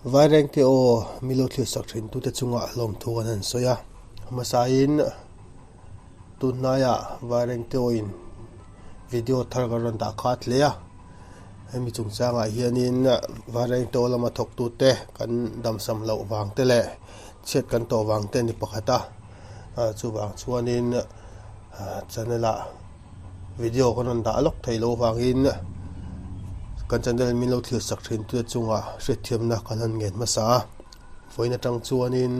Vairengte aw milo thlir sak thin tute chungah lawmthu kan han sawi a. Hmasain tunhnaiah Vairengte awin video thar kan rawn dah khat hle a. Hemi chungchangah hianin Vairengte aw lama thawktute kan damsam loh vang te leh chhiat kan tawh vang te a ni pakhat a. Chuvang chuanin channel ah video kan rawn dah lawk thei loh avangin kan channel min lo thlir sak thin te chungah hriatthiamna kan han ngen hmasa a vawiin atang chuanin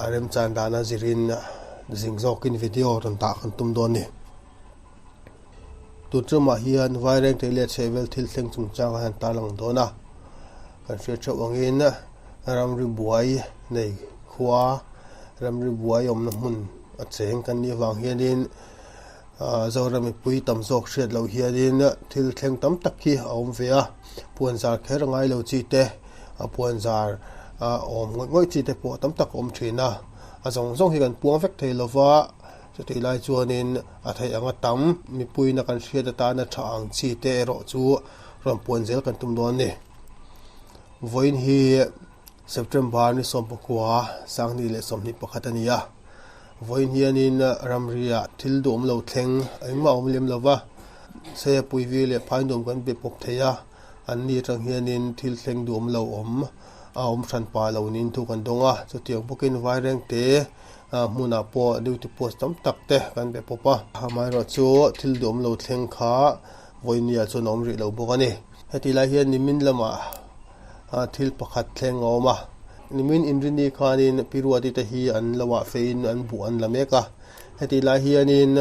a remchan dana zirin zing zawkin video rawn dah kan tum dawn a ni. Tun tumah hian Vairengte leh chhehvel thil thleng chungchang a han tarlang dawn a, kan hriat theuh angin ramri buai nei khua ramri buai awmna hmun a cheng kan nih avang hianin Zoram mipui tam zawk hriat loh hianin thil thleng tam tak hi a awm ve a, puanzar kher a ngai lo chi te a puanzar awm ngawih ngawih chi te pawh tam tak a awm thin a, a zawng zawng hi kan puang vek thei lova. Chutih lai chuanin a theih anga tam mipuiin a kan hriat atana tha ang chi te erawh chu rawn puan zel kan tum dawn a ni. Vawiin hi September ni 19 2021 a ni a, vawiin hianin ramriah thil duhawm lo thleng engmah a awm lem lo va, Seiapui vi leh Phainduam kan be pawp thei a, anni atang hianin thil thleng duhawm lo awm a awm hran pah lo niin thu kan dawng a, chutiang bawkin Vairengte Hmunah pawh duty post tam tak te kan be pawp a, amaherawhchu thil duhawm lo thleng kha vawinia chuan a awm rih lo bawk a ni. Heti lai hian nimin lamah thil pakhat thleng a awm a, nimin inrini khanin Pi Ruati te hi an lo ah feiin an buh an la mek a, heti lai hianin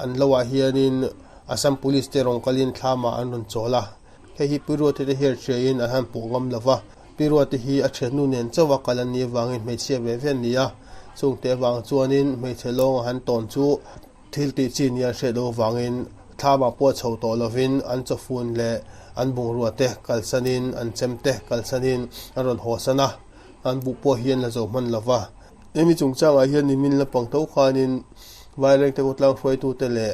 an lo ah hianin Assam Police te rawn kalin thlamah an rawn chawl a, hei hi Pi Ruati te hian hriain an han pawh ngam lo va. Pi Ruati hi a thiannu nen chauh a kal an nih avangin hmeichhia ve ve an ni a, chungte avang chuanin hmeichhe lawng a han tawn chu thil tih chi nia hriat loh avangin thlamah pawh chho tawh lovin an chawfun leh an bungrua te kalsanin an chem te kalsanin an rawn hawsan a, an buh pawh hi an la zo hman lo va. Hemi chungchangah hian nimin lampang tho khanin Vairengte khawtlang hruaitute leh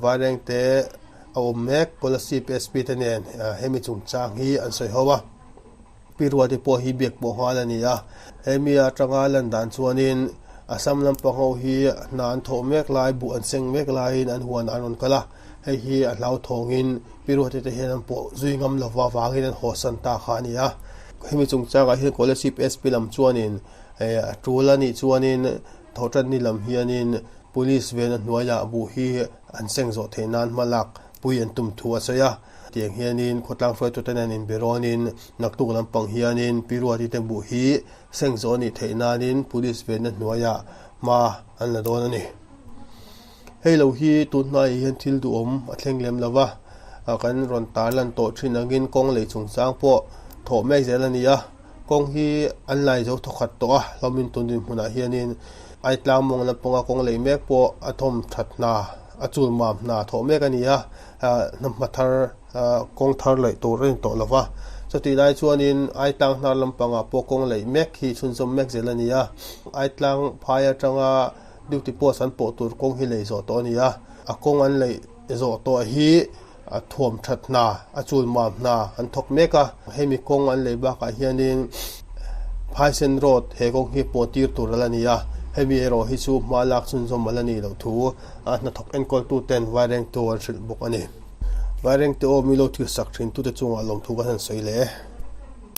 Vairengte a awm mek Kolasib SP te nen hemi chungchang hi an sawi ho a. Pi Ruati pawh hi biak pawh nghal a ni a, hemi atanga lan dan chuanin Assam lampang ho hi hna an thawh mek lai, buh an seng mek laiin an huanah an rawn kal a, hei hi a hlauthawngin Pi Ruati te hian an pawh zui ngam lova vangin an hawsan ta kha a ni a. Hemi chungchangah hian Kolasib SP lam chuanin a tul a nih chuanin thawhtanni lam hianin Police vena hnuaiah buh hi an seng zawh theih nan hma lak pui an tum thu a sawi a. Tiang hianin khawtlang hruaitute nen inbe rawnin naktuk lampang hianin Pi Ruati te buh hi seng zawh a nih theih nanin Police venna hnuaiah hma an la dawn a ni. Hei lo hi tun hnaiah hian thil duhawm a thleng lem lo va, kan rawn tarlan tawh thin angin kawng lei chungchang pawh thawh mek zel a ni a. Kawng hi an lai zo thawkhat tawh a, hlawmin tun dinhmunah hianin Aitlang mawng lampanga kawng lei mek pawh a thawm that hna, a chul mam hna thawh mek a ni a, hnamhma thar kawng thar laih tur a ni tawh lo va. Chutih lai chuanin Aitlang hnar lampangah pawh kawng laih mek hi chhunzawm mek zel a ni a, Aitlang phai atanga duty post an pawh tur kawng hi lei zawh tawh a ni a, a kawng an laih zawh tawh hi a thuam that hna, a chul mam hna an thawk mek a, hemi kawng an lei bakah hianin Phaisen Road he kawng hi pawh tir tur a la ni a, hemi erawh hi chu hma lak chhunzawm a la nih loh thu a hnathawk enkawltuten Vairengte aw an hrilh bawk a ni. Vairengte aw milo thil sak thintute chungah lawmthu kan han sawi leh e.